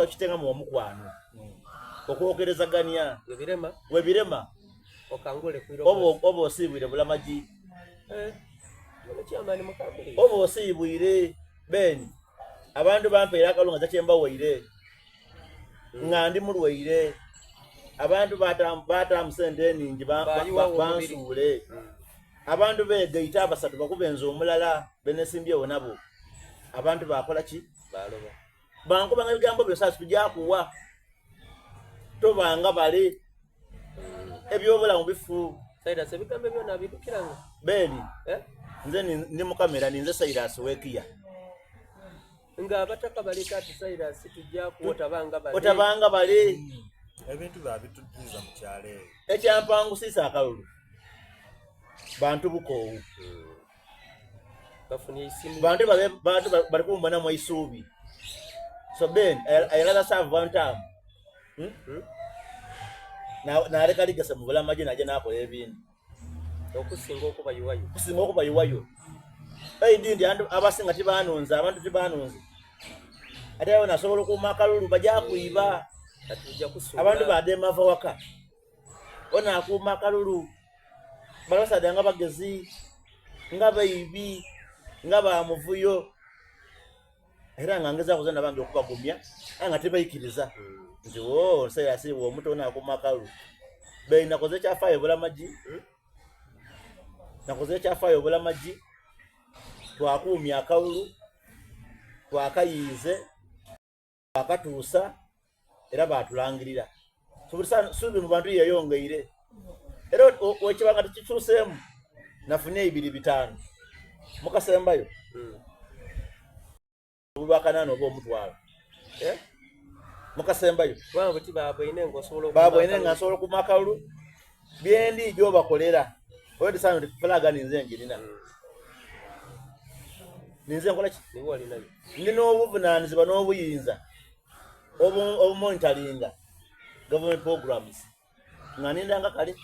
okitengamu omukwano okwogerezagania Webirema webirema okangule oba kwiroboozi. oba osiibwire bulamagi Eh, ono chairman mukambwe. oba osiibwire ben abantu bampeera akalunga nza kyembawaire nga ndi mulwaire abantu bataamu sente eningi Bayiwawo omubiri. bansuule abantu begaita abasatu bakubenza omulala benesimbyewo nabo abantu bakola ki Baloba. bankubanga ebigambo byo sasi tujakuwa tobanga bale ebyobulamu bifu Cyrus ebigambo byona abidukiranga. beni Eh? nze ndi mukamera ninze Cyrus wekiya Nga abataka baleka ati Cyrus tujja kuwa otabanga bale. otabanga bale Ebintu babitujuza mu kyalo eyo. ekyampangusisa akalulu bantu bukoowu Bafunye isimu. bantu babe bantu bali kumbonamu eisuubi so ben ayalala serve one term hmm? Hmm? naleka ligasa mu bulamagi naje nakola ebindi Okusinga okubayiwayo. kusinga okubayiwayo aidi ndi antu abasinga tibanunze abantu tibanunze ate awo nasobola okuuma akalulu baja kwiba Kati ujja kusuula. abantu badema ava waka ona akuuma akalulu balabasaada nga bagezi nga baibi nga bamuvuyo era nga ngeza kuza nabange okubagumya aye nga tebaikiriza nti o nseyasiibwa omuto ono akuuma akalulu bei nakoze ekyafaayo obulamagi nakoze ekyafaayo obulamagi twakuumya akalulu twakayiize twakatuusa era batulangirira suubi mu bantu yeyongeire era wekibanga tekikyuseemu nafunye ebiri bitaano mukasembayo obubakanaana oba omutwalo Eh? mukasembayo Kubanga buti babwine ng'osobola okuma babwene nga akalulu. nsobola okuma akalulu byendi gyobakolera olwedisano nti fulaga ninze njirina ninze nkola ki Niwe walinayo. ndina obuvunanyizibwa n'obuyinza obumonitaringa government programs nga nindanga kale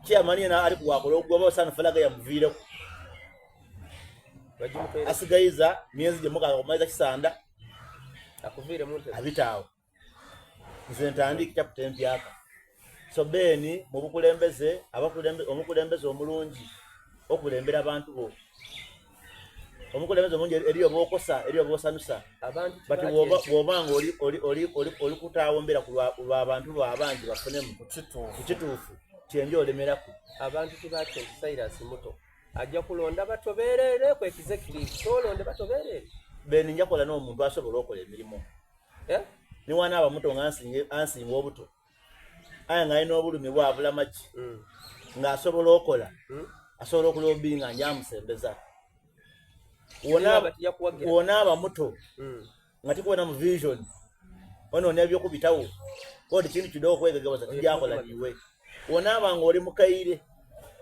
chairman yena ali kuwakola ogwaba osana fulaga yamuviireko Bagimuteere. asigayiza myezi gye mukaaga kumaliza kisanda Akuviire mu ntebe. abitaawo nze ntandike chapter empyaka so beni mu bukulembeze omukulembeze omulungi okulembera abantu bo omukulembeze omulungi eriyo b'okosa eriyo b'osanusa Abantu but tebakyenzi. bw'oba nga oli kutaawo mbeera ku lwa bantu bo abangi bafunemu Ku kituufu. ku kituufu kyenja olemeraku Abantu tebakyenzi Cyrus muto. Ajja kulonda batobeerere ku executive. Tolonde batobeerere. beni nja kola n'omuntu asobola okola emirimu Eh? niwanaaba muto nga ansinga obuto aye nga alina obulumi bwabulamaki ng'asobola okola asobola okulobi nga njamusembeza Wona yakuwagira. wonaaba muto nga tikuwona mu vision onoonya ebyokubitawo odi kintu kidogo okwegegebaza tijakola niwe wonaaba nga oli mukaire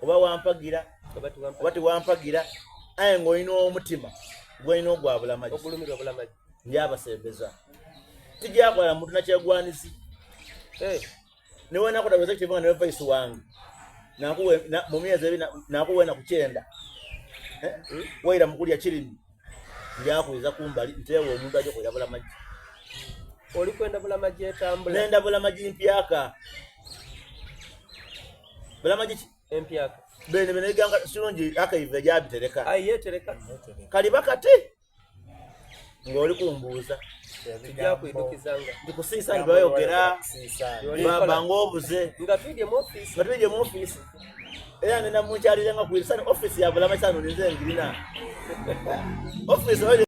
oba wampagira Oba tiwampa. oba tiwampagira aye ng'olina omutima gwolina ogwa bulamagi Ogulumirwa bulamagi. njabasembeza tijakola muntu nakyegwanisi Eh. niwenakola executive nga ne vice wange nakuwe mu myezi ebi nakuwena kukyenda Eh, waira mukulya kirimi njakwiza kumbali nteewa omuntu aja kwera bulamagi Oli kwenda bulamagi etambula. nenda bulamagi mpyaka bulamagi ki Empyaka. bene beneganga sirungi akaiva ejabitereka Ayi yetereka. kaliba kati ng'oli kumbuuza Tujja kwidukizanga. ndikusiisa ntibayogera Kusiisa. banga obuze Nga twidye mu office. nga tubije mu ofiisi era ngenda munkyalire nga kwira ofiisi ya bulama sano ninze ngirina ofiisi oyo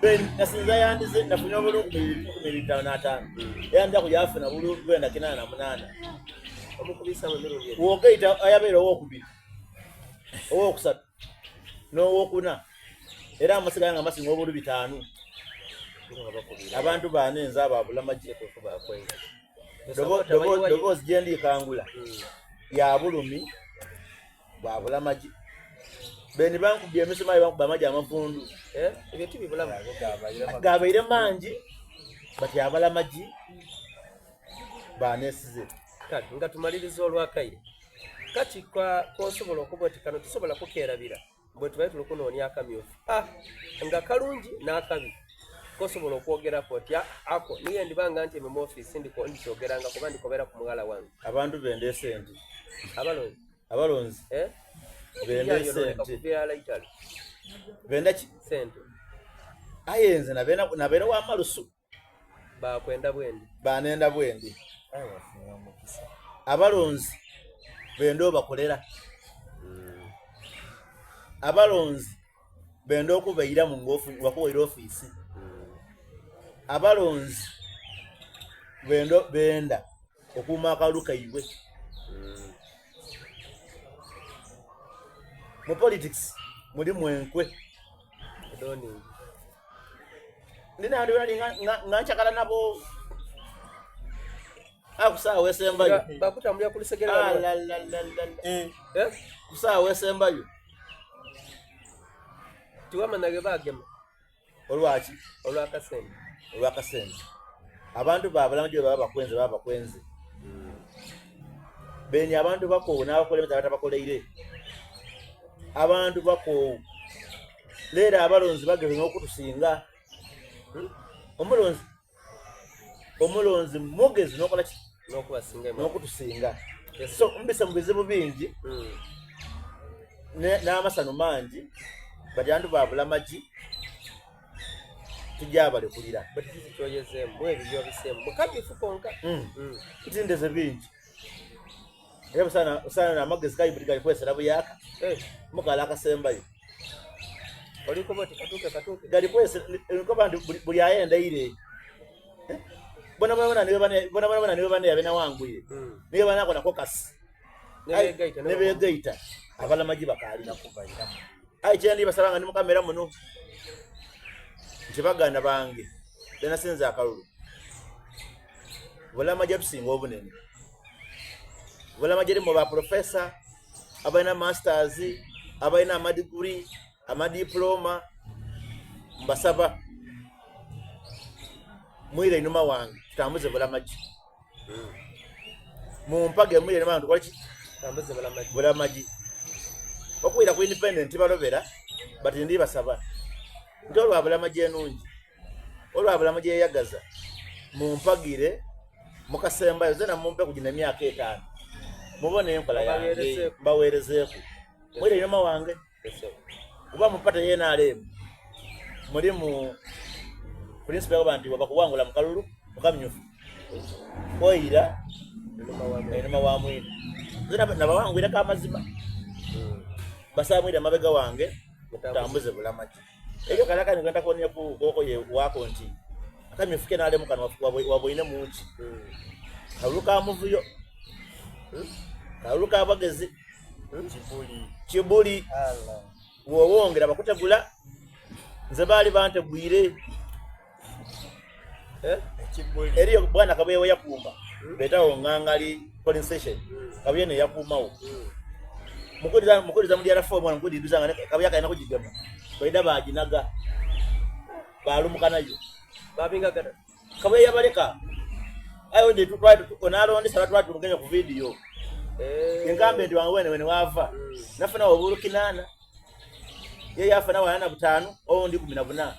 Ben nasinza yandize nafunye obulu 25 era nja kuyafuna bulu 98 Omukubisa mu mirundi ebiri. wogeita ayabeera owokubiri owokusatu n'owokuna era amasigala nga masinga obulu bitaano Nga bakubira. abantu banenza abo abulamagi Bakwenga. doboozi gyendikangula ya bulumi bwa bulamagi beni bankubye emisumali bankuba amagi amavundu Eh? Ebyo tibibulamu. Ago gabaire gabaire mangi bati abalamagi banesize Kale nga tumaliriza olwakaire. Kati kwa kosobola okuba oti kano tusobola kukerabira bwe tubaye tuli kunoonya akamyufu. Ah, nga kalungi n'akabi. Kosobola okwogeraku oti ako niye ndiba nga ntyeme mu ofiisi ndikyogeranga kuba ndikobera ku mughala wange. Abantu benda esente. Abalonzi. Abalonzi. Eh? Benda esente. Kuviira laitale. Benda ki? Sente. Aye nze nabeera wa malusu. Bakwenda bwendi. Banenda bwendi. Aye wafunye omukisa. Abalonzi benda obakolera. Abalonzi benda okubairamu ngabakuwaire ofiisi. Abalonzi benda benda okuuma akalulu kaibwe. Mu politics mulimu enkwe. Ndinandi nga nkyakala nabo akusaawa esembayo bakutambulira ku lusegere ah, eh. Eh? kusaawa esembayo tiwamanya ge bagema olwaki olwakasente olwakasente abantu babulamu baba bakwenze baba bakwenze beni abantu bakoowu n'abakulembeze abatabakoleire abantu bakoowu leero abalonzi bageze n'okutusinga hmm? omulonzi omulonzi mugezi nokola ki n'okutusinga so mbise mu bizibu bingi hmm. n'amasano mangi bati antu babula magi tujabalekulira hmm. ntindeze bingi era busana namagezi kayibuli gali kwesera buyaka eh. mukala akasembayo gali kwesera nti buli ayenda ire eh? bonabona niwe bane yabenawanguye hmm. niwe banakonako kasi nebegaita abalamaji bakalina aye kyendi basaba nga ndi mukamera muno nti baganda bange benasinza akalulu bulamaji tusinga obunene bulamaji erimu ba profesa abalina masters abalina amadiguri amadiploma mbasaba mwire einuma wange tutambuze bulamagi mumpage mwire einuma wange tukole ki bulamagi okwira ku independent balobera but ndi basaba nti olwa bulamagi enungi olwa bulamagi eyagaza mumpagire mukasembayo zena mumpe kugina emyaka etaano mubone enkola yange mbaweerezeeku mwire einuma wange kuba mupata yenaremu mulimu principle yakuba nti wabakuwangula mukalulu mukamyufu oira enuma wa mwine nze nabawangwireko amazima hmm. basamwire amabega wange tambuze bulamaki ekyo kalaka nigenda kuonia ku koko ye wako nti akamyufu ke nalemu kano waboine mungi hmm. kalulu ka muvuyo hmm. kalulu ka bagezi kibuli wowongera bakutegula nze baali bantegwire eh? eriyo bwana kabuye we yakuuma hmm? betawo ngangali polling station hmm. kabuye ne yakuumawo hmm. mukuriza mu DRF omwana mukuriduza nga kabuye kalina kugigema baida baginaga balumuka nayo babingagana kabuye yabaleka ayo ndi twali onalondesa batwali tumugenya ku video eh. enkambe ndi wange wene wene wava nafuna obulu kinana ye yafuna wana butano owo ndi 14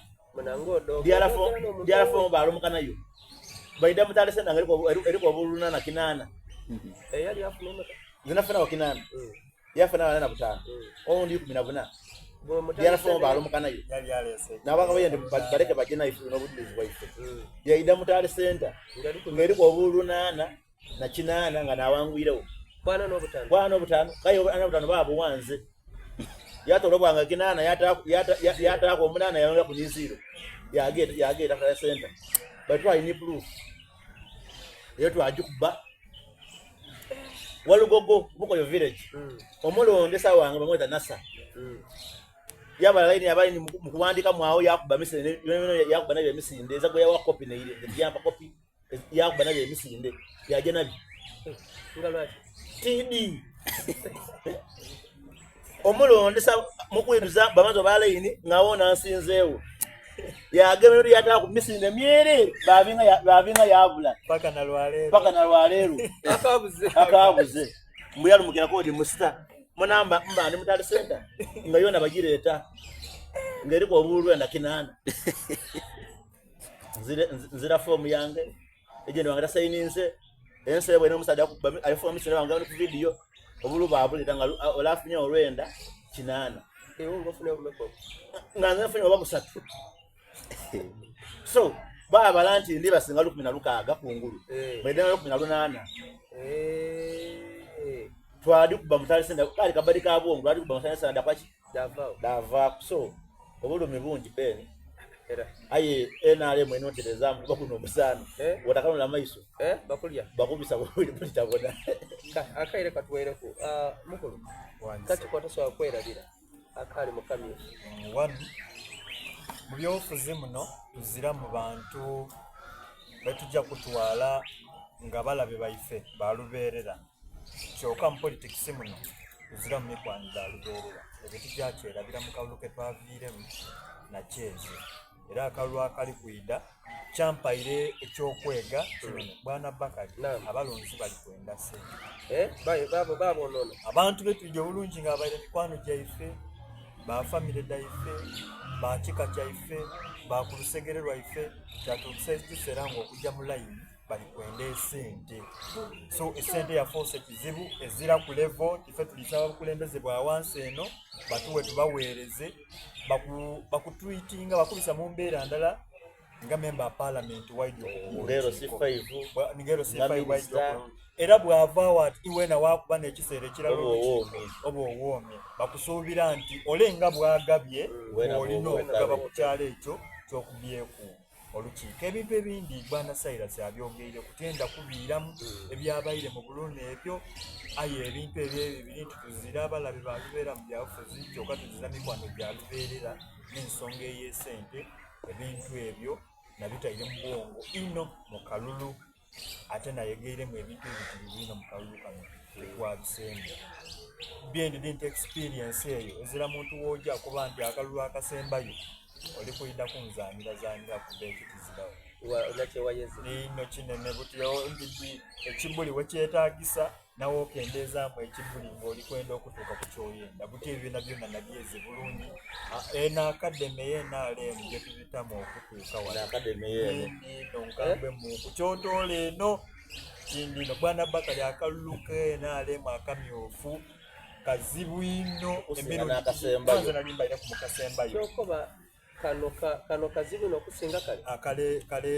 DRF balumuka nayo baida mutale senda ngaliko eriko obulu nana kinana eh, yali afuna emeka nze nafuna wa kinana hmm. yafuna wana butano hmm. owo ndi 14 DRF balumuka nayo nabanga bayende baleke baje nayo n'obujulizi bwaife hmm. yaida mutale center ng'eriko obulu nana na kinana nga nawangwirewo bwana n'obutano bwana obutano kaye obwana obutano babuwanze yatola obwanga kinana yataako omunana yayongera ku niziro yagenda yagenda kala center but twali ni proof eyo twagikuba walugogo bukoyo village hmm. omulondesa wange bamweta nasa hmm. yabala layini abayini mu kuwandika mwawo yakuba misinde yakuba nabyo emisinde ezago yawa kopi neire yampa kopi yakuba nabyo emisinde yaja nabyo nga lwaki td omulondesa mukwiduza bamaze obalayini ngawo nansinzeewo yagemero yataka ku misinde myere babinga yabula paka na lwaleero paka na lwaleero akabuze akabuze mbu yalumukirako oti musita munamba mba ndi mutali senta nga yona bagireeta ng'eriko obululu enda kinaana Nzira foomu yange agent wange tasayininze ensi ebwene omusaadha akuba ali foomu sine wange ku video obulu babulira nga olafunye olwenda kinana nga nze nfunye oba busatu so babala nti ndi basinga 16 kungulu eh. mwedena 18 eh. twali kuba mutali senda kali kabali ka bwongo twali kuba mutali senda kwaki dava so obulumi bungi ben aye nrm enoterezaamu kuba kuno omusaano eh? watakanula amaiso eh, bakulya bakubisa buli tabona akaire katuwereku ah, mukulu kati kwatasobola kwerabira akaali mukamyu wanu mu byobufuzi muno tuzira mu bantu betujja kutwala nga balabe baife balubeerera Kyoka mu politics muno tuzira mu mikwano gya lubeerera ebyo tugyakyerabira mu kalulu ke twaviiremu nakyeze era akalulu akali kwida kyampaire ekyokwega kinene bwana Bakari abalonzi bali kwenda sente eh, babonona abantu betwidya obulungi nga abaire mikwano gyaife ba famire dhaife ba kika kyaife ba ku lusegere lwaife kyatuukisa ekiseera nga okujja mu layini bali kwenda esente so esente yafuuse kizibu ezira ku level ife tulisaba bukulembeze bwa wansi eno batuwe tubaweereze bakutwitinga baku bakubisa mu mbeera ndala nga member wa parliament ngero C5 era bw'avaawo ati iwena wakuba n'ekiseera ekirala oba owoomye bakusuubira nti ole nga bwagabye olina okugaba ku kyalo ekyo kyokubyeku olukiiko ebintu ebindi bwana Silas abyogeire kutenda kubiiramu mm. ebyabaire mu bulumi ebyo aye ebintu ebyo ebibiri nti tuzira abalabe ba lubeera mu byabufuzi kyoka tuzira mikwano gya lubeerera n'ensonga ey'esente ebintu ebyo nabitaire mu bwongo ino mu kalulu ate nayegeiremu ebintu ebitirivu ino mu kalulu kano tetwabisembe byendi nti experience eyo ezira muntu woja kuba nti akalulu akasembayo oli kwida kunzanira zanira kuba ekyo kizirawo ino kinene buti ndidi ekibuli wekyetagisa nawe okendezaamu ekibuli ng'oli kwenda okutuuka ku kyoyenda buti ebyo byona byona nabyeze bulungi eno akademi eyenrm gyetubitamu okutuuka wano nkambwe mu ku kyotoola eno kindi ino bwana bakali akalulu kenrm akamyufu kazibu ino emirundi nalimbaire ku mukasembayo kano ka, kano kazibu nokusinga kale akale ah, kale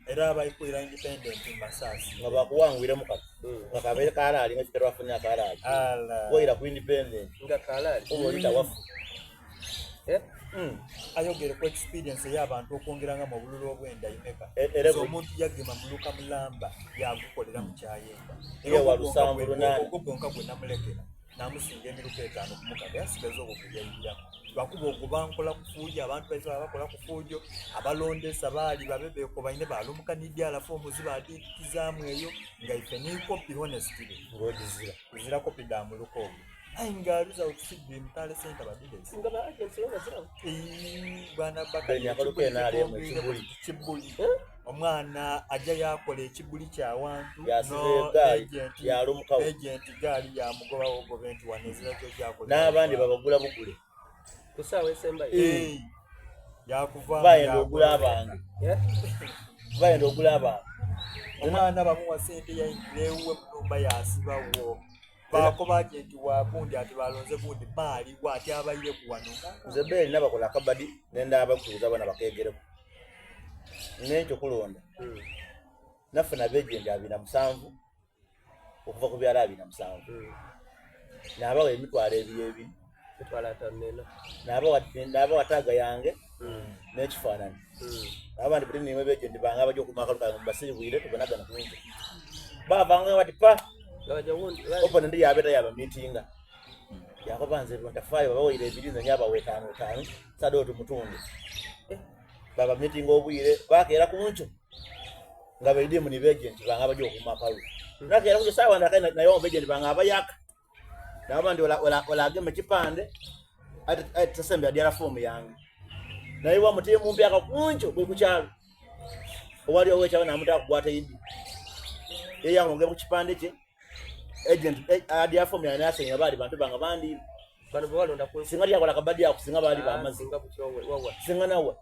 era abayikulira independent masasi nga bakuwangwiremu kati hmm. nga kabeere kalaali nga kitera wafunye akalaali woyira ku independent nga kalaali oba olita wafu eh? hmm. ayogere ku experience ey'abantu okwongeranga mu obululu obwenda imeka e, era omuntu yagema muluka mulamba yagukolera mu kyayenda era ogwo gwonka gwe namulekera namusinga emiruka etaano ku mukaaga yasigaza obwo gwe lwakuba ogwo bankola kufuujo abantu baife babakola kufuujo abalondesa baali babe bekobaine balumuka nidyala fomu zibadikizaamu eyo nga ife ni kopi honestly ng'ogizira kuzira kopi da muluka ogwo aye nga result siddi mutale center badidesi nga ba agents bo bazirawo bwana Beni akaluka NRM ekibuli. kibuli omwana ajja yakola ekibuli kyawantu Yasiba egaali, yalumukawo. agent gaali yamugobawo gobe nti wano ezira kyokyakola n'abandi babagula bugule ku ssaawa esembayo Eh, yakuvaamu bayenda ogula abange Eh? bayenda ogula abange omwana bamuwa sente yayingira ewuwe munumba yasibawo bakoba agenti wa gundi ati balonze gundi baaliwo ati abaire ku wano nze beeri nabakola akabadi nenda abakutuuza abaana bakegereko nenkyo kulonda hmm. nafuna bejendi 27 okuva ku byalo 27 hmm. nabawa emitwalo ebiri ebiri nabawa taaga yange hmm. n'ekifaananyi abandi buli nimwe bejendi bange abaja okumakalukange mubasiribwire tubonagana kunze bavanga bati pa opponent yabeera yabamitinga yakoba nze ntafaayo babawaire ebiri nze nyabawa etaano etaano sada otu mutundu eh, baba mitinga obwire bakeera ku nkyo nga baidimu ni begenti bange abaja okumakalu nakeera ku saawa ndaka naye obegenti bange abayaka naba ndi olagema ekipande ate tasembera dyala foomu yange naye wamutimu mpyaka kunjo bwe kukyalo owali owekyalo namuta kukwata idi ye yakonge ku kipande kye agent eh, adia foomu yange nasenga baali bantu bange bandi bano bwalonda ku singa lyakola kabadi ako singa baali ah, bamazi singa bukyowe wawa singa nawa